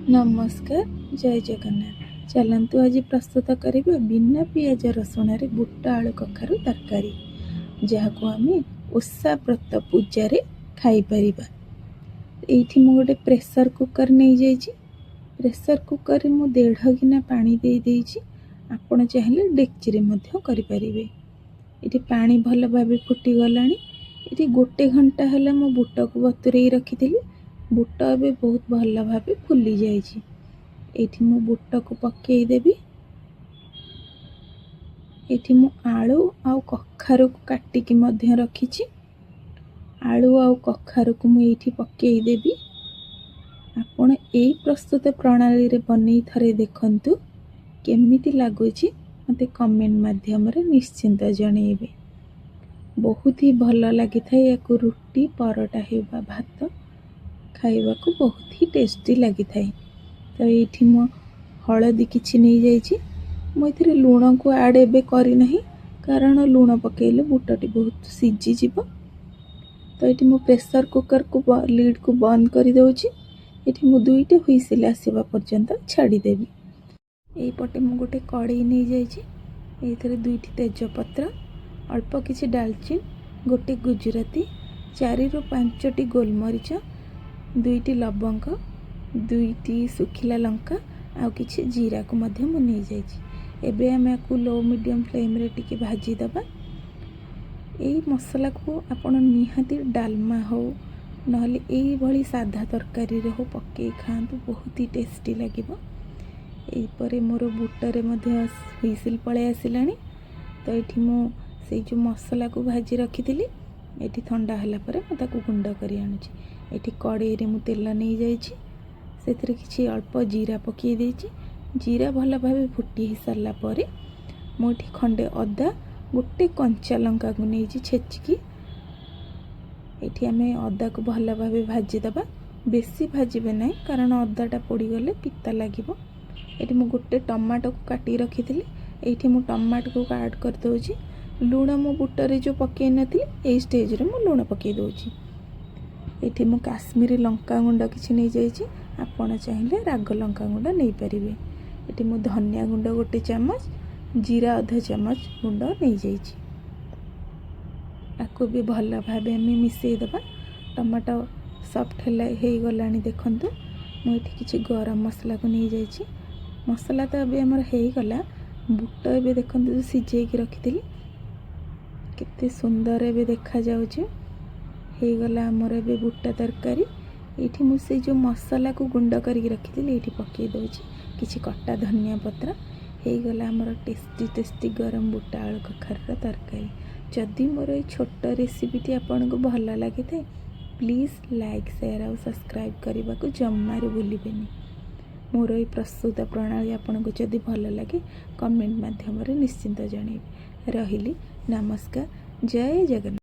ନମସ୍କାର, ଜୟ ଜଗନ୍ନାଥ। ଚାଲନ୍ତୁ, ଆଜି ପ୍ରସ୍ତୁତ କରିବା ବିନା ପିଆଜ ରସୁଣରେ ବୁଟ ଆଳୁ କଖାରୁ ତରକାରୀ, ଯାହାକୁ ଆମେ ଓଷା ବ୍ରତ ପୂଜାରେ ଖାଇପାରିବା। ଏଇଠି ମୁଁ ଗୋଟେ ପ୍ରେସର କୁକର ନେଇଯାଇଛି। ପ୍ରେସର କୁକରରେ ମୁଁ 1.5 ଗିନା ପାଣି ଦେଇଦେଇଛି। ଆପଣ ଚାହିଁଲେ ଡେକ୍ଚିରେ ମଧ୍ୟ କରିପାରିବେ। ଏଠି ପାଣି ଭଲ ଭାବେ ଫୁଟିଗଲାଣି। ଏଠି ଗୋଟେ ଘଣ୍ଟା ହେଲା ମୁଁ ବୁଟକୁ ବତୁରେଇ ରଖିଥିଲି। ବୁଟ ଏବେ ବହୁତ ଭଲ ଭାବେ ଫୁଲି ଯାଇଛି। ଏଇଠି ମୁଁ ବୁଟକୁ ପକେଇଦେବି। ଏଇଠି ମୁଁ ଆଳୁ ଆଉ କଖାରୁକୁ କାଟିକି ମଧ୍ୟ ରଖିଛି। ଆଳୁ ଆଉ କଖାରୁକୁ ମୁଁ ଏଇଠି ପକେଇଦେବି। ଆପଣ ଏଇ ପ୍ରସ୍ତୁତ ପ୍ରଣାଳୀରେ ବନେଇ ଥରେ ଦେଖନ୍ତୁ। କେମିତି ଲାଗୁଛି, ମୋତେ କମେଣ୍ଟ ମାଧ୍ୟମରେ ନିଶ୍ଚିନ୍ତ ଜଣେଇବେ। ବହୁତ ହି ଭଲ ଲାଗିଥାଏ। ୟାକୁ ରୁଟି, ପରଟା ହେଉ ବା ଭାତ, ଖାଇବାକୁ ବହୁତ ହି ଟେଷ୍ଟି ଲାଗିଥାଏ। ତ ଏଇଠି ମୁଁ ହଳଦୀ କିଛି ନେଇଯାଇଛି। ମୁଁ ଏଥିରେ ଲୁଣକୁ ଆଡ଼୍ ଏବେ କରିନାହିଁ, କାରଣ ଲୁଣ ପକାଇଲେ ବୁଟଟି ବହୁତ ସିଝିଯିବ। ତ ଏଇଠି ମୁଁ ପ୍ରେସର କୁକରକୁ ଲିଡ଼କୁ ବନ୍ଦ କରିଦେଉଛି। ଏଠି ମୁଁ ଦୁଇଟି ହୁଇସିଲ୍ ଆସିବା ପର୍ଯ୍ୟନ୍ତ ଛାଡ଼ିଦେବି। ଏଇପଟେ ମୁଁ ଗୋଟେ କଡ଼େଇ ନେଇଯାଇଛି। ଏଇଥିରେ ଦୁଇଟି ତେଜପତ୍ର, ଅଳ୍ପ କିଛି ଡାଲଚିନି, ଗୋଟେ ଗୁଜୁରାତି, ଚାରିରୁ ପାଞ୍ଚଟି ଗୋଲମରିଚ, ଦୁଇଟି ଲବଙ୍ଗ, ଦୁଇଟି ଶୁଖିଲା ଲଙ୍କା ଆଉ କିଛି ଜିରାକୁ ମଧ୍ୟ ମୁଁ ନେଇଯାଇଛି। ଏବେ ଆମେ ୟାକୁ ଲୋ ମିଡ଼ିୟମ୍ ଫ୍ଲେମ୍ରେ ଟିକେ ଭାଜିଦେବା। ଏଇ ମସଲାକୁ ଆପଣ ନିହାତି ଡାଲମା ହେଉ, ନହେଲେ ଏଇଭଳି ସାଧା ତରକାରୀରେ ହେଉ, ପକାଇ ଖାଆନ୍ତୁ, ବହୁତ ହି ଟେଷ୍ଟି ଲାଗିବ। ଏଇପରେ ମୋର ବୁଟରେ ମଧ୍ୟ ହୁଇସିଲ୍ ପଳାଇ ଆସିଲାଣି। ତ ଏଇଠି ମୁଁ ସେଇ ଯେଉଁ ମସଲାକୁ ଭାଜି ରଖିଥିଲି, ଏଇଠି ଥଣ୍ଡା ହେଲା ପରେ ମୁଁ ତାକୁ ଗୁଣ୍ଡ କରି ଆଣୁଛି। ଏଠି କଡ଼େଇରେ ମୁଁ ତେଲ ନେଇଯାଇଛି। ସେଥିରେ କିଛି ଅଳ୍ପ ଜିରା ପକାଇ ଦେଇଛି। ଜିରା ଭଲ ଭାବେ ଫୁଟି ହେଇସାରିଲା ପରେ ମୁଁ ଏଠି ଖଣ୍ଡେ ଅଦା, ଗୋଟେ କଞ୍ଚା ଲଙ୍କାକୁ ନେଇଛି ଛେଚିକି। ଏଠି ଆମେ ଅଦାକୁ ଭଲ ଭାବେ ଭାଜିଦେବା। ବେଶୀ ଭାଜିବେ ନାହିଁ, କାରଣ ଅଦାଟା ପୋଡ଼ିଗଲେ ପିତା ଲାଗିବ। ଏଠି ମୁଁ ଗୋଟେ ଟମାଟୋକୁ କାଟିକି ରଖିଥିଲି। ଏଇଠି ମୁଁ ଟମାଟୋକୁ ଆଡ଼୍ କରିଦେଉଛି। ଲୁଣ ମୁଁ ବୁଟରେ ଯେଉଁ ପକାଇ ନଥିଲି, ଏଇ ଷ୍ଟେଜ୍ରେ ମୁଁ ଲୁଣ ପକାଇ ଦେଉଛି। ଏଇଠି ମୁଁ କାଶ୍ମୀରୀ ଲଙ୍କା ଗୁଣ୍ଡ କିଛି ନେଇଯାଇଛି। ଆପଣ ଚାହିଁଲେ ରାଗ ଲଙ୍କା ଗୁଣ୍ଡ ନେଇପାରିବେ। ଏଠି ମୁଁ ଧନିଆ ଗୁଣ୍ଡ ଗୋଟେ ଚାମଚ, ଜିରା ଅଧ ଚାମଚ ଗୁଣ୍ଡ ନେଇଯାଇଛି। ଆକୁ ବି ଭଲ ଭାବେ ଆମେ ମିଶାଇଦେବା। ଟମାଟୋ ସଫ୍ଟ ହେଲା, ହେଇଗଲାଣି ଦେଖନ୍ତୁ। ମୁଁ ଏଠି କିଛି ଗରମ ମସଲାକୁ ନେଇଯାଇଛି। ମସଲା ତ ଏବେ ଆମର ହେଇଗଲା। ବୁଟ ଏବେ ଦେଖନ୍ତୁ, ଯେଉଁ ସିଝେଇକି ରଖିଥିଲି, କେତେ ସୁନ୍ଦର ଏବେ ଦେଖାଯାଉଛି। ହେଇଗଲା ଆମର ଏବେ ବୁଟ ତରକାରୀ। ଏଇଠି ମୁଁ ସେଇ ଯେଉଁ ମସଲାକୁ ଗୁଣ୍ଡ କରିକି ରଖିଥିଲି, ଏଇଠି ପକାଇ ଦେଉଛି କିଛି କଟା ଧନିଆ ପତ୍ର। ହେଇଗଲା ଆମର ଟେଷ୍ଟି ଟେଷ୍ଟି ଗରମ ବୁଟ ଆଳୁ କଖାରୁର ତରକାରୀ। ଯଦି ମୋର ଏଇ ଛୋଟ ରେସିପିଟି ଆପଣଙ୍କୁ ଭଲ ଲାଗିଥାଏ, ପ୍ଲିଜ୍ ଲାଇକ୍, ସେୟାର ଆଉ ସବସ୍କ୍ରାଇବ୍ କରିବାକୁ ଜମାରୁ ଭୁଲିବେନି। ମୋର ଏଇ ପ୍ରସ୍ତୁତ ପ୍ରଣାଳୀ ଆପଣଙ୍କୁ ଯଦି ଭଲ ଲାଗେ, କମେଣ୍ଟ ମାଧ୍ୟମରେ ନିଶ୍ଚିନ୍ତ ଜଣାଇବେ। ରହିଲି, ନମସ୍କାର, ଜୟ ଜଗନ୍ନାଥ।